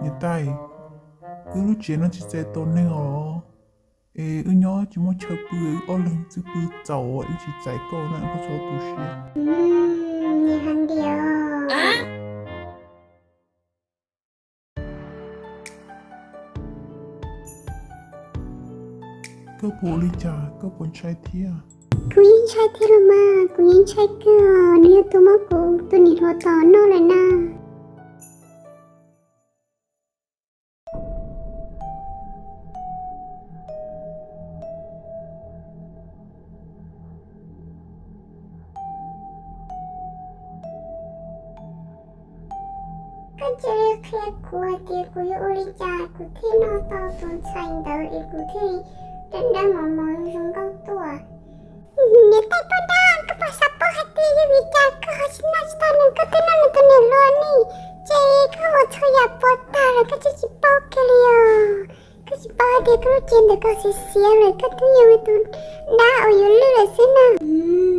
Niam tais, wb lub tsev no tsis txais tos neeg os, es wb nyob tsis muaj chaw pw, wb ob leeg xwb pw txaus, wb tsis txais koj na, koj txhob tu siab. Koj puas ua li cas, koj puas ntshai thiab? Kuv yeej ntshai thiab los mas, kuv yeej ntshai kawg, nws yuav tuaj muab kuv tus niam hluas tom noj lawm na. Koj cia li qhia kuv hais tias kuv yuav ua li cas kuv thiaj noj tau tus ntxhais ntawd es kuv thiaj li dawb dawb mos mos zoo nkauj tuaj. Niam tais poj dab, koj puas xav paub hais tias yog vim cas koj ho tsis noj tsis tau nws, koj twb noj nws tus niam hluas ne, ces koj ua txhua yam puas tag lawm koj tseem tsis paub kiag li os. Koj tsis paub hais tias koj lub cev ntawm koj xiav xiav lawm, koj twb yog tus dab uas yuav lwj lawm xwb na.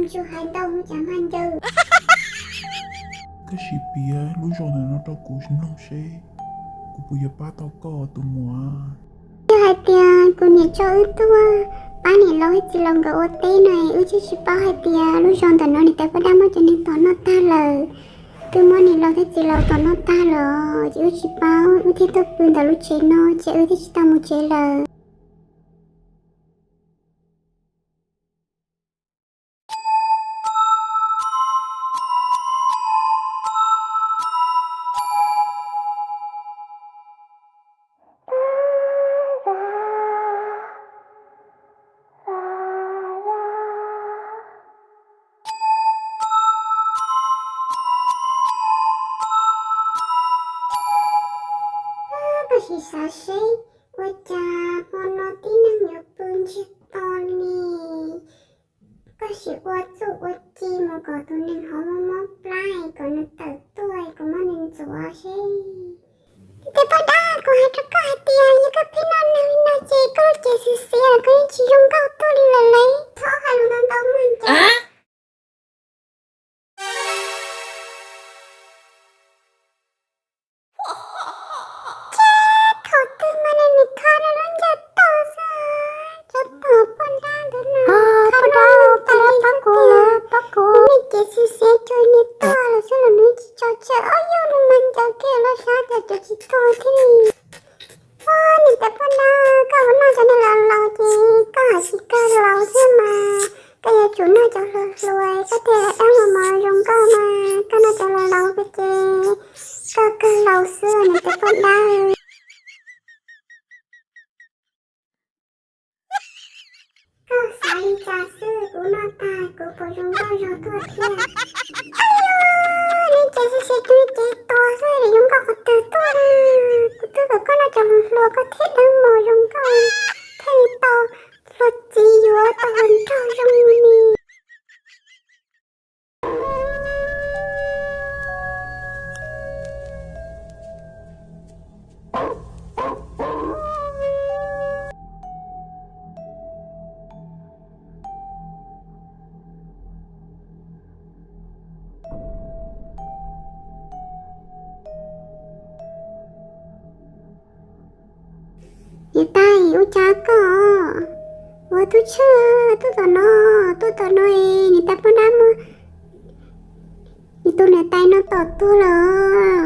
Tsuas hais ntau mus cas mag ncaws. Koj sim piav lub zos ntawm no rau kuv mloog seb kuv puas yuav pab tau koj tus muam. Yog hais tias kuv niam tso wb tuaj pab niam laus thiab txiv laus nkawd ua teb no, wb twb tsis paub hais tias lub zos ntawm no niam tais poj dab muab cov neeg tom noj tag lawm. Twb muab niam laus thiab txiv laus tom noj tag lawm, ces wb tsis paub, wb thiaj tuaj pw ntawm lub tsev no, ces wb thiaj tsis tau mus tsev lawm. Koj sim xav seb ua cas hmo no tib neeg yuav pw ntsiag to li. Koj sim ua txuj ua ci mus kom tus neeg hauv mob mob plab kom nws tawm tuaj, kuv muab nws ntxuav seb. Niam tais poj dab, kuv hais rau koj hais tias yog koj pheej noj neeg li no ces koj lub cev xiav xiav los koj yeej tsis zoo nkauj tuaj li lawm lauj. Txhob hais lus ntau ntau mag ncaws. Ces thaum twg mas nws kho nws lub ncaws tau xwb, cov tom poj dab ntawd no. Poj dab, pab kuv, pab kuv. Nej cev xiav xiav cuag niag tuag lawm xwb los nws tsis tso tseg, ob yog nws mag ncaws kiag los sab cas cov tsis tuag thiab li. Ua niam tais poj dab, koj ua noj cov neeg laus laus ces koj hais tsis kawg laus thiab mas, koj yuav tsum noj cov hluas hluas koj thiaj dawb mos mos zoo nkauj mas, koj noj cov laus laus ko ces koj kawg laus xwb niam tais poj dab. Koj xav li cas xwb, kuv noj tag kuv puas zoo nkauj zog tuaj thiab? Nws ces xwb xwb nws ces tuag xwb zoo nkauj qhov twg tuaj na. Kuv twb kom koj noj cov hluas hluas koj thiaj dawb mos zoo nkauj, thiaj li tau hluas txiv yuav tau hluas nraug zoo li. Niam tais, ua cas koj ua tub tshwj tuaj tom no, tuaj tom no es niam tais poj dab muab nws tus niam tais no tom tuag lawm.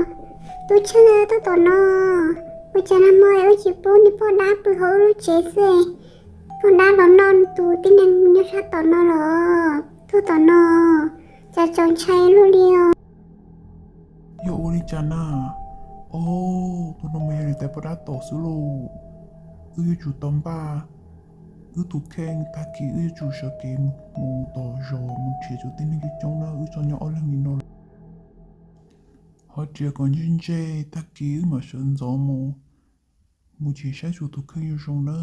Tub tshwj tuaj tom no, ua cas nag hmo wb tsis pub niam poj dab pw hauv wb lub tsev xwb, poj dab los noj tus tib neeg nyob sab tom no los tuaj tom no, cas txaus ntshai luaj li os. Yog ua li cas na? Os, tus no mas yog niam tais poj dab tom xwb lauj. Wb yuav tsum tau npaj wb tus kheej, tag kis wb yuav tsum sawv kev mus tom zos mus nrhiav cov tib neeg coob coob na, wb tso nyob ob leeg li no lawm. Ho nrhiav kom ntse ntse, tag kis wb mam sawv ntxov mus, mus nrhiav saib tsuas tus kheej zoo zoo na.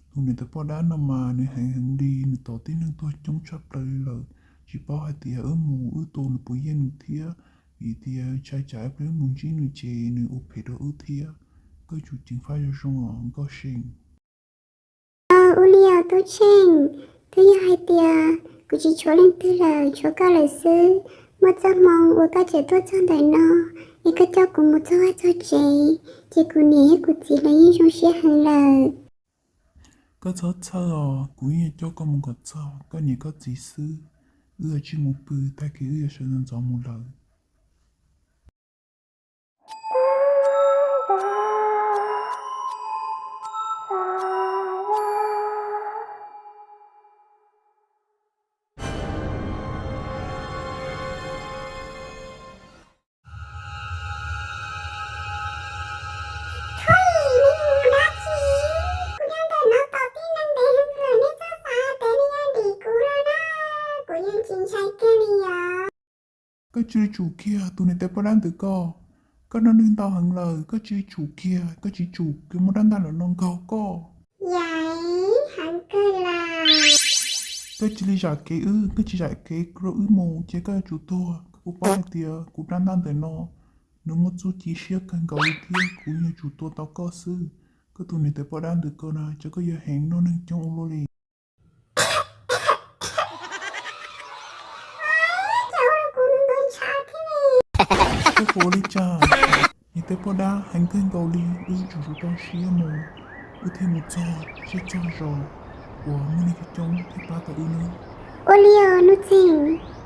Tus niam tais poj dab no mas nws heev heev li, nws tom tib neeg tuag coob tshaj plaws li lawm. Tsis paub hais tias wb mus wb tua nws puas yeej nws thiab, vim tias ntshai tsam ib pliag wb mus ntsib nws ces nws ua phem rau wb thiab. Koj yuav tsum ceev faj zoo zoo os Nkauj See. Ua li os Tub Tsheej, twb yog hais tias kuv tsis tshuav leej twg lawm, tshuav koj lawm xwb. Muaj txoj hmoo uas koj tseem tuaj txog ntawm no, Es koj coj kuv mus txog vaj txog tsev, ces kuv niam thiab kuv txiv lawv yeej zoo siab heev lawm. Koj txhob txhawj os, kuv yeej coj koj mus kom txog koj niam koj txiv xwb. Wb yuav tsis mus pw, tag kis wb yuav sawv ntxov ntxov mus lawm. Thaum ub, nej mus dab tsi? Kuv rau ntawm no tos tib neeg ntev heev lawm, nej txhob xav tias nej yuav dim kuv no na, kuv yeej tsis ntshai kiag li os. Koj cia li tsum kiag tus niam tais poj dab ntawd ko. Koj nrog nws ntau heev lawm, koj cia li tsum kiag, koj tsis tsum ces muaj rab ntaj lawm no nkaug koj. Yam heev kawg lawm. Koj cia li zam kev wb, koj tsis zam kev rau wb mus ces koj yuav tsum tuag. Koj puas paub hais tias kuv rab ntaj ntawm no nws muaj txuj ci siab kawg nkaus li thiab kuv yuav tsum tua tau koj xwb. Koj tus niam tais poj dab ntawd ko na, ces koj yuav heev nrog neeg coob ua luaj li. Koj puas ua li cas? Niam tais poj dab heev kawg nkaus li, wb tsum tau siab mus, wb thiaj mus txog tsiaj txog zos uas muaj neeg coob coob thiaj pab tau wb nawb. Ua li os Nuj Txeeg.